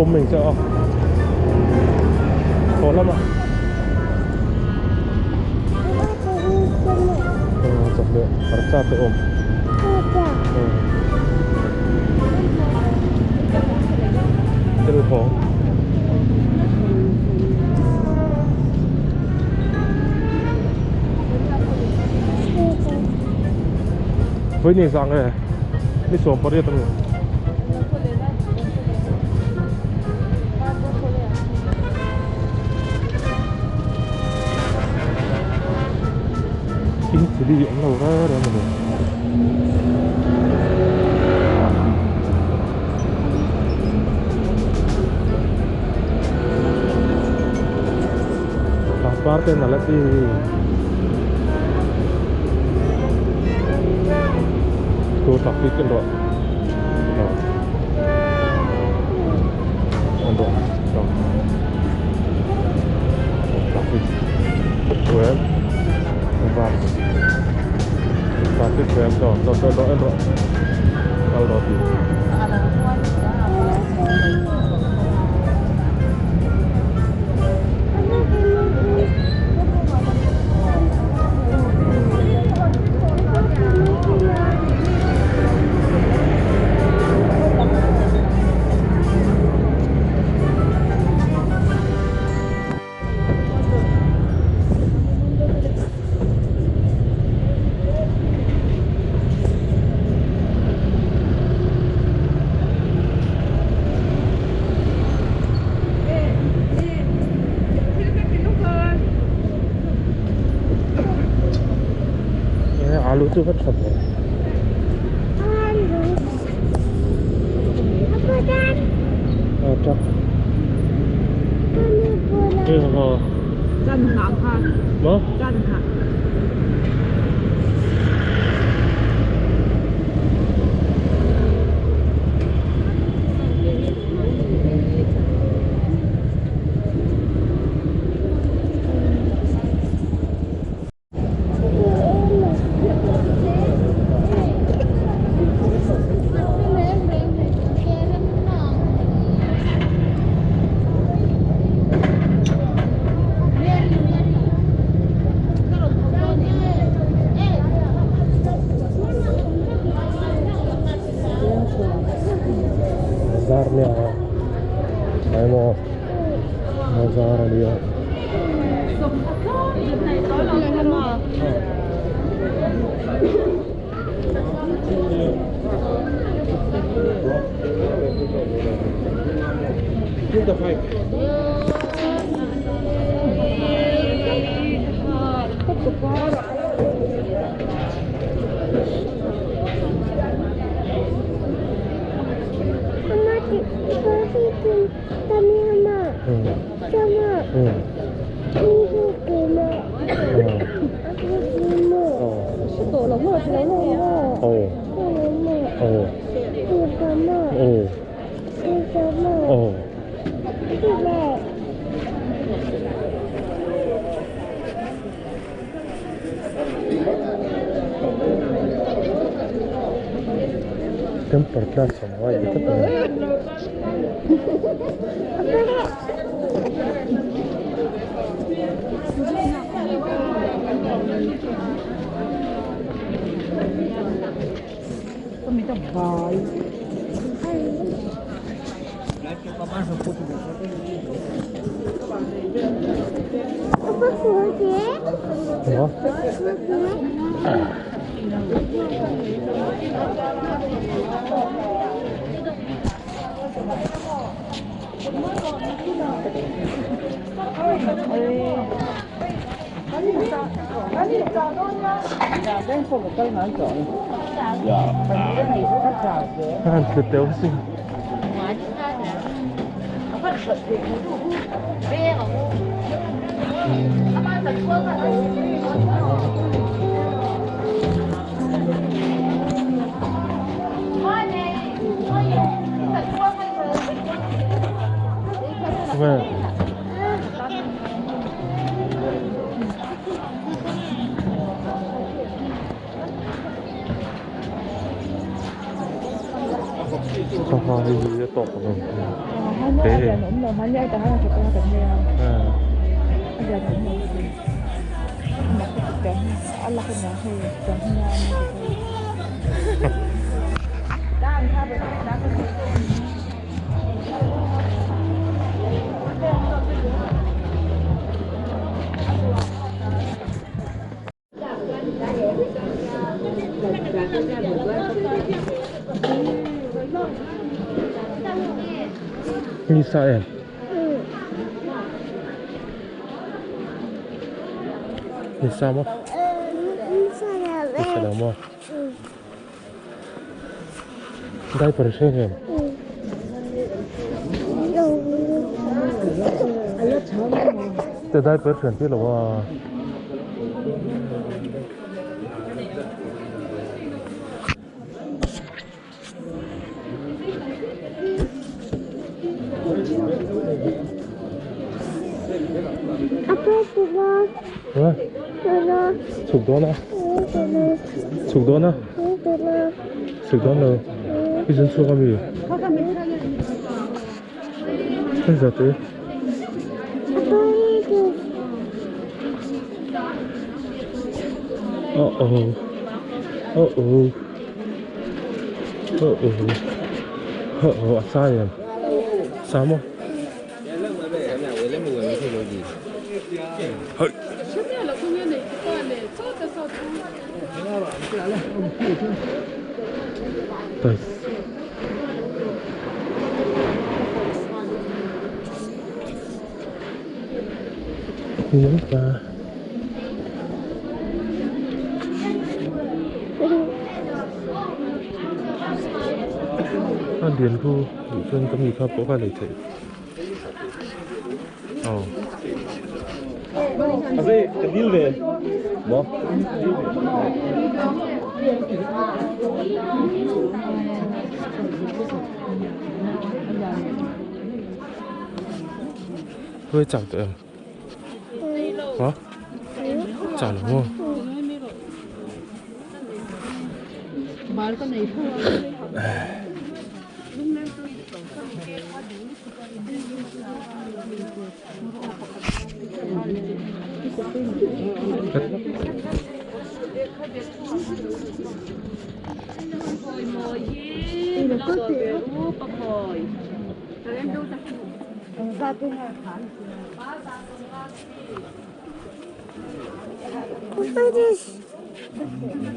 Awm eng chiah a tawh lamah chawhmeh hmarcha te awm thil hawng Vawiin engzah nge ni 18 a ni. King chili awm lo reng reng a ni. Pangpar te nalh a ti. Tur traffic erawh traffic 12 to to to to en rawh kal rawh tih. Alu chu va tha ve. A truck. Maw? Bazar nia emaw bazar a nia. Temper glass awm ngai ang tlat a ni. A han tlu teuh sin. Sangha hei hi a tawk lo he Ni sa em? Ni sa maw? Ni sa lo maw? Diaper hre em? Te diaper hrian tir lo a. Chhuk dawn a chhuk dawn a chhuk dawn lo i zun chhuak ami hei zat e oh oh oh oh oh oh oh oh a sai em sa maw. A lian khu duh chuan ka mi kha pawh kha lei theih. Aw. A zei ka dil ve. Maw? Hơi chào tụi em. Hả? Chào lắm không?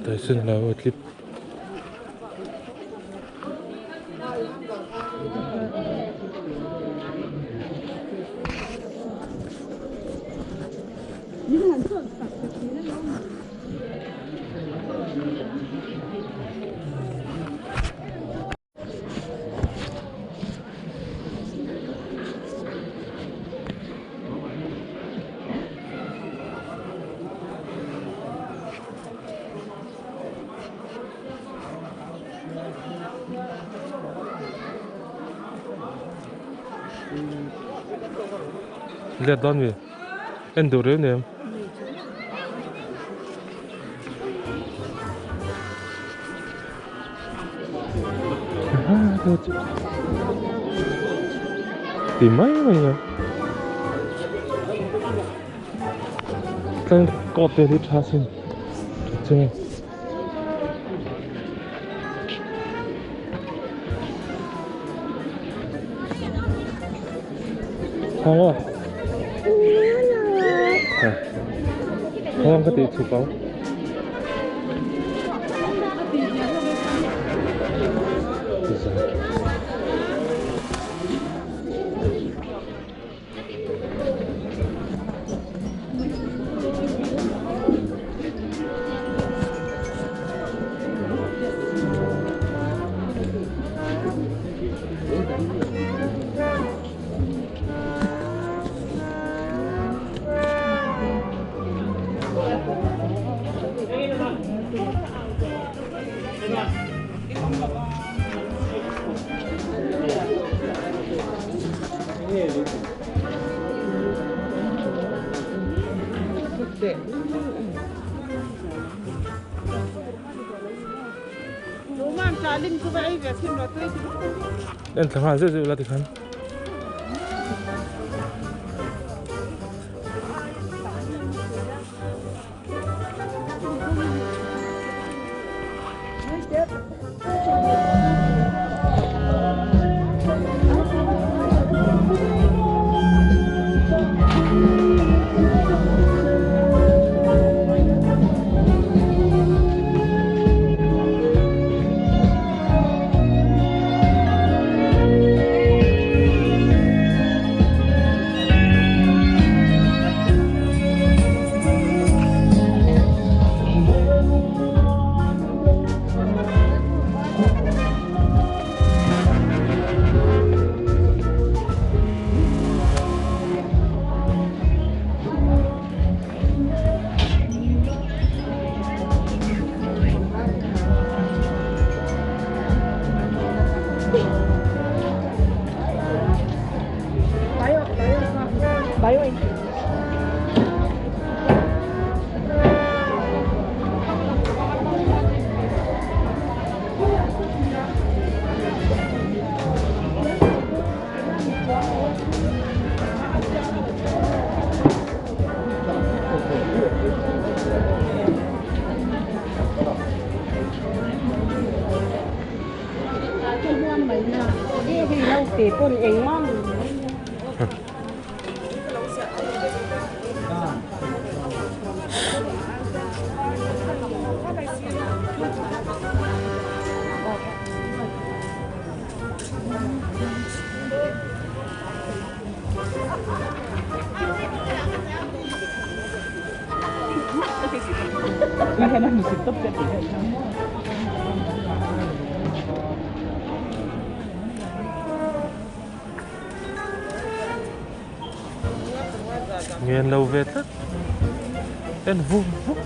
Tyson lo clip. Let dawn mi en duh reu nem. Tìm mấy mày nhỉ? Cái cọp về đi tha xin. Chơi. Không à? Không có tiền chụp không? En thla nghal zeuh zeuh la tikhan. Ngen lo ve tlat en vuk vuk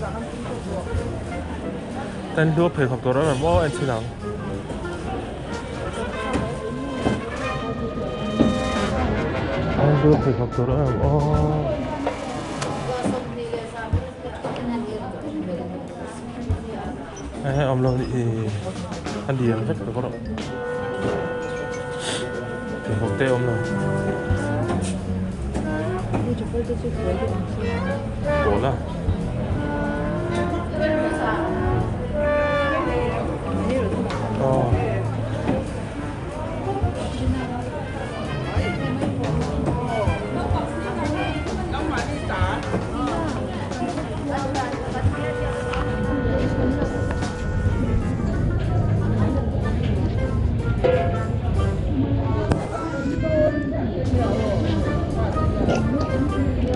en lua pheikhawk tur awm em aw en chhin ang. En lua pheikhawk tur awm em aw. Hei awm lo ih a lian vek tawh rawh pheikhawk te awm lo. Pawl a. Aw.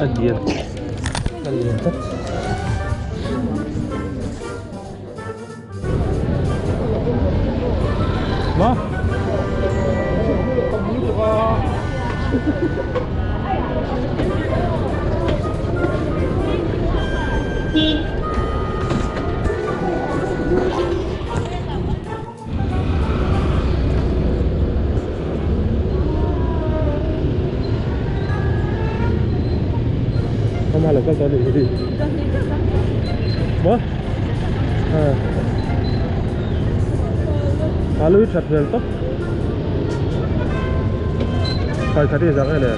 A lian a lian tlat. Ma. Không ai là con tao đi. Maw? Alu hi that hmel tawp. Khai khat hi zang e le.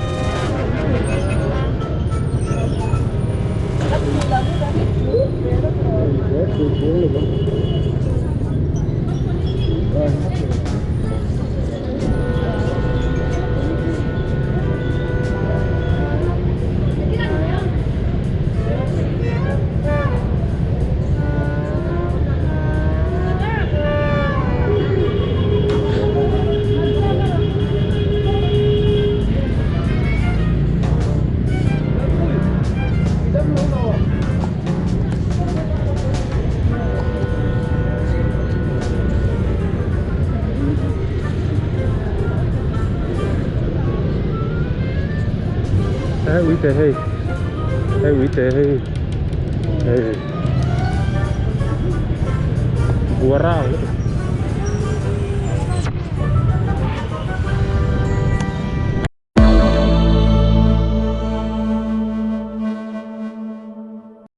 Hei uite hei hei uite hei hei buara ang lutuk.